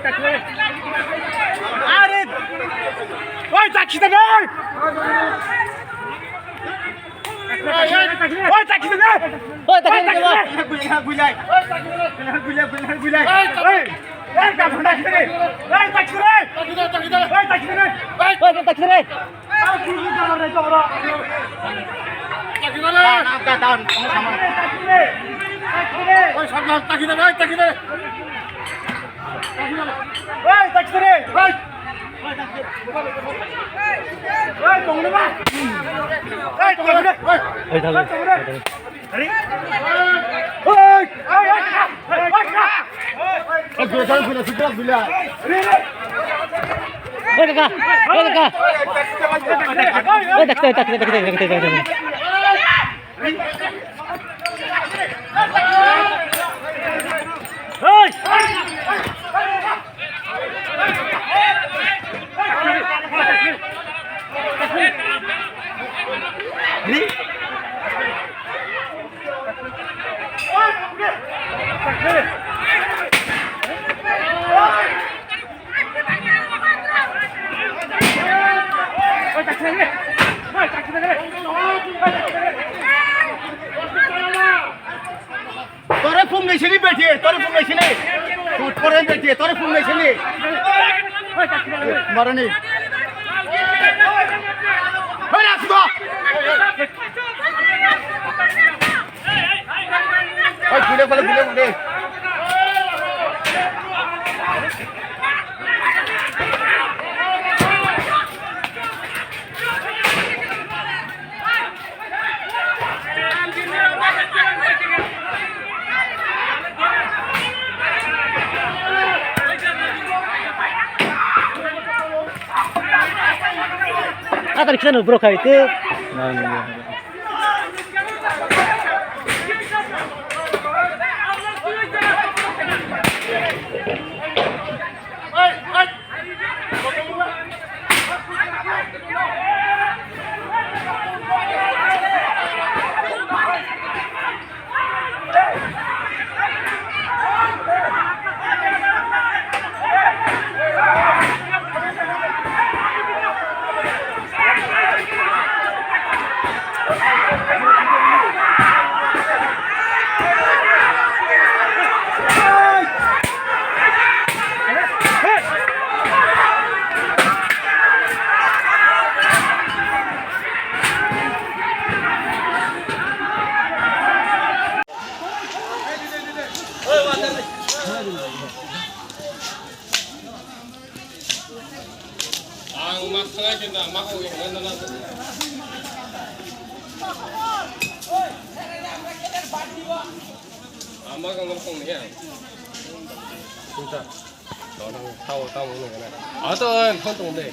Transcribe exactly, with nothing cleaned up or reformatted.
Are! Oi, taxi da, oi! Oi, taxi da, oi! Oi, taxi da, oi! Oi, taxi da, oi! Oi, taxi da, oi! Oi, taxi da, oi! Oi, kaka, oi, kaka. Oi, dakte, dakte, dakte, dakte, dakte. Oi. Tore phung nai sini beti, tore phung nai sini. Tore beti, tore phung nai sini. Marani. Hei, asgo. Oi, gule, gule, gule, gule. Atar kisa no bro khai te. Ang mak sangai kena mak yang mana na. Ama kang kong ni ya. Tao tao ni na. Ato phone tong de.